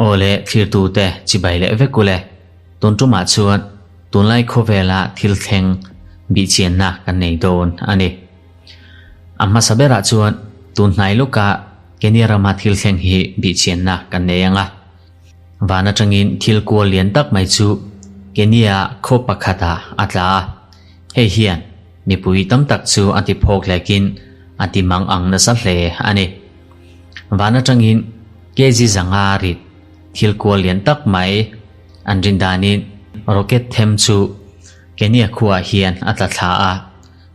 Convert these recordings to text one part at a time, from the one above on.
Aw le thlirtute chibai leh vek ule. Tun tumah chuan tunlai khawvela thil thleng bihchianna kan nei dawn a ni. A hmasa berah chuan tun hnai lawka Kenya rama thil thleng hi bihchianna kan nei ang a. Van atangin thil kual lian tak mai chu Kenya khaw pakhatah a tla a. Hei hian mipui tam tak chu a ti phawk hlekin a ti mang ang nasa hle a ni. Van atangin kg 500 rit thil kual lian tak mai an rin danin rocket them chu Kenya khuaah hian a tla thla a.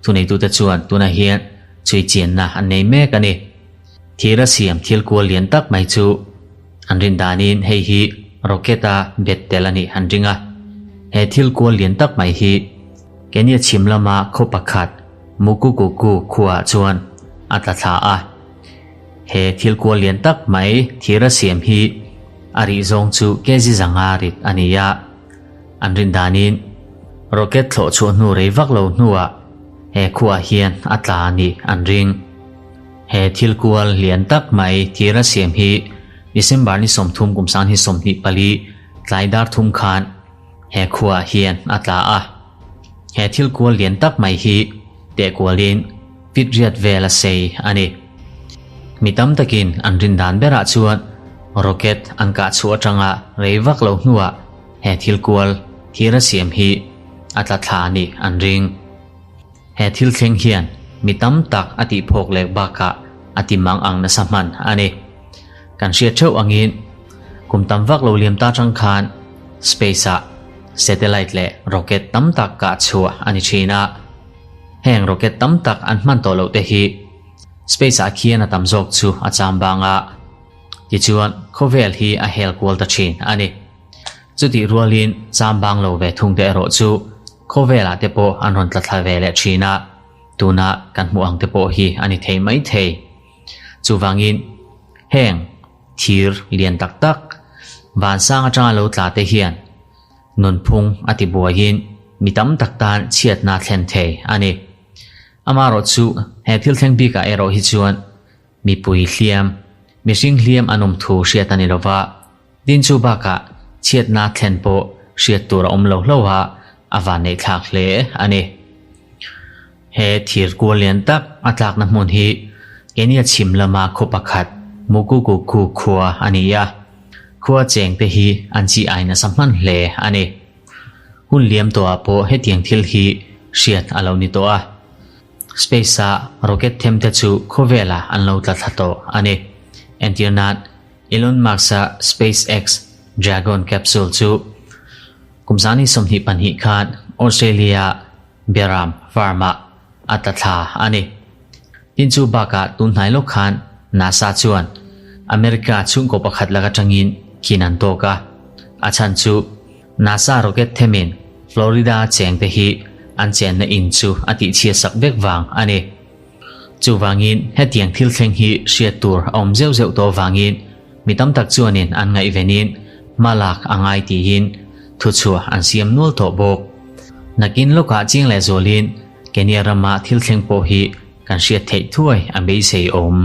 Thuneitute chuan tunah hian chhui chianna an nei mek a ni. Thir a siam thil kual lian tak mai chu an rin danin hei hi rocket a bet tel a nih an ring a. He thil kual lian tak mai hi Kenya chhim lama khaw pakhat Mukukuku khuaah chuan a tla thla a. He thil kual lian tak mai thir a siam hi a rih zawng chu kg 500 rit a ni a. An rin danin rocket thlawh chhuah hnu rei vak lo hnuah he khuaah hian a tla a nih an ring. He thil kual lian tak mai thir a siam hi December ni 30 kum 2024 tlai dar thum khan he khuaah hian a tla a. He thil kual lian tak mai hi teh kualin fit riat vel a sei a ni. Mi tam takin an rin dan berah chuan rocket an kah chhuah atanga rei vak lo hnuah he thil kual thir a siam hi a tla thla a nih an ring. He thil thleng hian mi tam tak a tih phawk lek bakah a ti mang ang nasa hman a ni. Kan hriat theuh angin kum tam vak lo liam ta tang khan space-ah satellite leh rocket tam tak kah chhuah a ni thin a. Heng rocket tam tak an hman tawh loh te hi space-ah khian a tam zawk chu a cham bang a, tichuan khawvel hi a hel kual ta thin a ni. Chutih rualin cham bang lo ve thung te erawh chu khawvelah te pawh an rawn tla thla ve leh thin a, tuna kan hmuh ang te pawh hi a ni thei mai thei. Chuvangin heng thir lian tak tak vansang atanga lo tla te hian nunphung a ti buaiin mi tam tak tan chhiatna thlen thei a ni. Amaherawh chu he thil thleng bikah erawh hi chuan mipui hliam, mihring hliam an awm thu hriat a ni lova, din chu bakah chhiatna thlen pawh hriat tur a awm lo hlauh a, a vanneih thlak hle a ni. He thir kual lian tak a tlakna hmun hi Kenya chhim lama khaw pakhat Mukukuku khua a ni a, khua chengte hi an chi ai nasa hman hle a ni. Hun liam tawhah pawh hetiang thil hi hriat a lo ni tawh a. Space-a rocket themte chu khawvelah an lo tla thla tawh a ni. Entir nan, Elon Musk-a SpaceX Dragon capsule chu kum 2022 khan Australia Beram farm-ah a tla thla a ni. Tin chu bakah tun hnai lawk khan NASA chuan America chhungkaw pakhat lak atangin khin an tawk a. A chhan chu NASA rocket themin Florida chengte hi an chenna in chu a tihchhiat sak vek vang a ni. Chuvangin hetiang thil thleng hi hriat tur a awm zeuh zeuh tawh vangin mi tam tak chuanin an ngaihvenin hma lak a ngai tiin thuchhuah an siam nual tawh bawk. Nakin lawkah chiang leh zualin Kenya rama thil thleng pawh hi kan hriat theih thuai a beisei awm.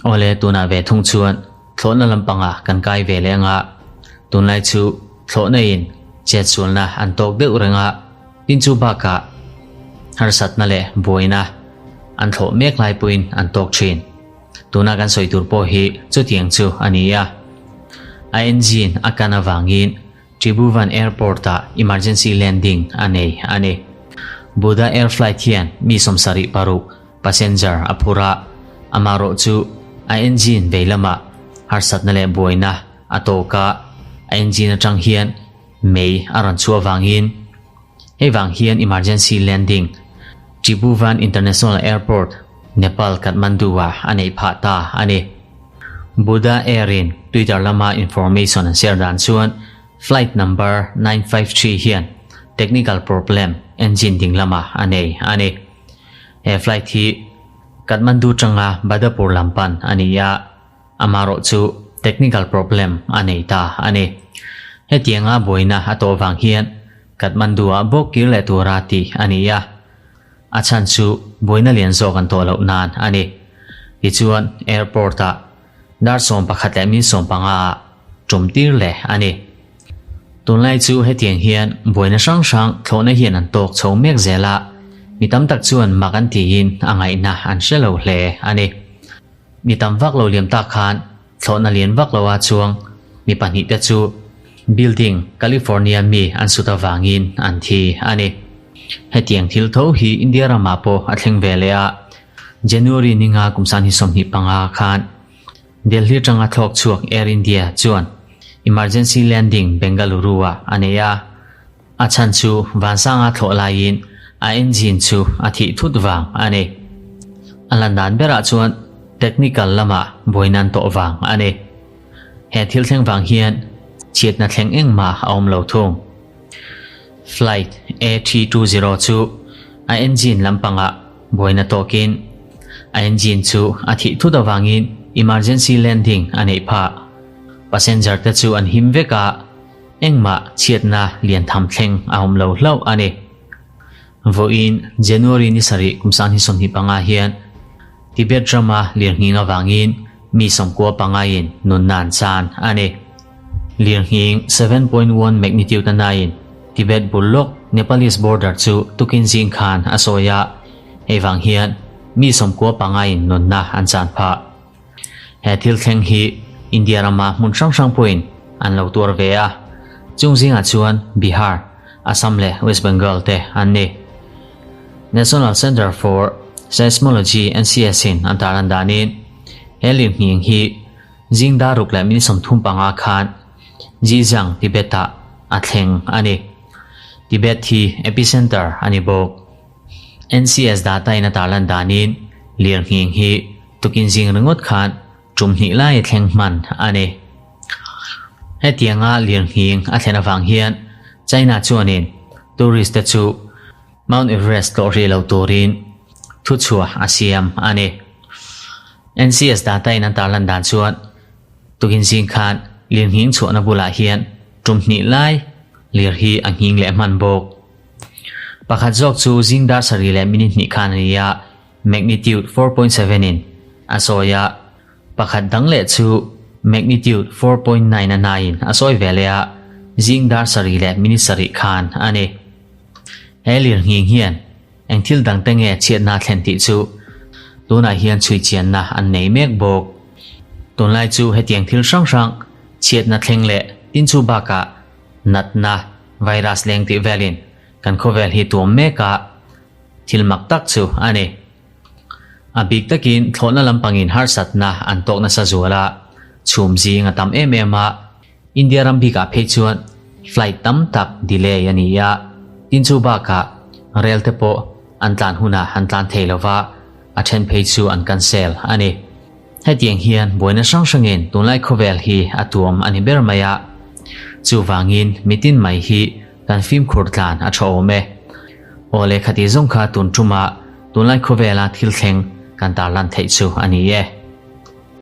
Awle tunah ve thung chuan thlawhna lampanga kan kai ve leh anga tunlai chu thlawhna in chetsualna an tawk deuh reng a, tin chu bakah harsatna leh buaina an thlawh mek lai pawhin an tawk thin. Tuna kan sawi tur pawh hi chutiang chu a ni a. A engine a kan avangin Tribhuvan Airport-ah emergency landing a nei a ni. Buddha Air flight hian mi 76 passenger a phur a, amaherawh chu a engine vei lamah harsatna leh buaina a tawk a, a engine atang hian mei a rawn chhuah vangin hei vang hian emergency landing Tribhuvan International Airport, Nepal, Kathmandu-ah a neih phah ta a ni. Buddha Air-in Twitter lama information an share dan chuan flight number 953 hian technical problem engine ding lamah a nei a ni. He flight hi Kathmandu tanga Badapur lam pan a ni a, amaherawh chu technical problem a nei ta a ni. Hetianga buaina a tawh vang hian Kathmandu-ah bawk kir leh tura tih a ni a, a chhan chu buaina lian zawk an tawh loh nan a ni. Tichuan airport-ah dar 11 leh min 15 ah tum tir leh a ni. Tunlai chu hetiang hian buaina hrang hrang thlawhna hian an tawk chho mek zel a, mi tam tak chuan mak an tiin a ngaihna an hre lo hle a ni. Mi tam vak lo liam tak khan thlawhna lian vak loa chuang mi pahnihte chu building California mi an sut avangin an thi a ni. Hetiang thil tho hi India ramah pawh a thleng ve leh a, January ninga kum sanghi 25 khan Delhi atanga thlawk chhuak Air India chuan emergency landing Bengaluru-ah a nei a, a chhan chu vansanga thlawh laiin a engine chu a thih thut vang a ni. A lan dan berah chuan technical lamah buaina an tawh vang a ni. He thil thleng vang hian chhiatna thleng engmah a awm lo thung. Flight A320 chu a engine lampangah buaina tawkin a engine chu a thih thut avangin emergency landing a neih phah. Passenger te chu an him vek a, engmah chhiatna lian tham thleng a awm lo hlauh a ni. Vawiin January ni sarih kum sanghi 25 hian Tibet rama lirnghing avangin mi 95 in nunna an chan a ni. Lirnghing 7.1 magnitude a naiin Tibet bul lawk Nepalese border chu tukin zing khan a sawi a, hei vang hian mi 95 in nunna an chan phah. He thil thleng hi India rama hmun hrang hrang pawhin an lo tuar ve a, chung zingah chuan Bihar, Assam leh West Bengal te an ni. National Centre for Seismology, NCS, in an tarlan danin he lirnghing hi Zing dar ruk leh minute 35 khan Xizang, Tibet-ah a thleng a ni. Tibet hi epicenter a ni bawk. NCS data-in a tarlan danin lirnghing hi tukin zing ringawt khan tum hnih lai a thleng hman a ni. Hetianga lirnghing a thlen avang hian China chuanin tourist te chu Mount Everest tlawh rih lo turin thuchhuah a siam a ni. NCS data-in an tarlan dan chuan tukin zing khan lirnghing chhuahna bulah hian tum hnih lai lir hi a nghing leh hman bawk. Pakhat zawk chu zing dar sarih leh minute hnih khan a ni a, magnitude 4.7 in a sawi a, pakhat dang leh chu magnitude 4.9 a naiin a sawi ve leh a, zing dar sarih leh minute sarih khan a ni. He lirnghing hian eng thil dangte nge chhiatna thlen tih chu tunah hian chhui chianna an nei mek bawk. Tunlai chu hetiang thil hrang hrang chhiatna thleng leh tin chu bakah natna virus leng tih velin kan khawvel hi tuam mek a, thil mak tak chu a ni. A bik takin thlawhna lampangin harsatna an tawk nasa zual a, chhum zing a tam em em a, India ram bikah phei chuan flight tam tak delay a ni a, tin chu bakah rel te pawh an tlan hunah an tlan thei lova, a then phei chu an cancel a ni. Hetiang hian buaina hrang hrangin tunlai khawvel hi a tuam a ni ber mai a, chuvangin mitin mai hi kan fimkhur tlan a tha awm e. Aw lehkha tih zawng kha tun tumah tunlai khawvela thil thleng kan tarlan theih chu a ni e.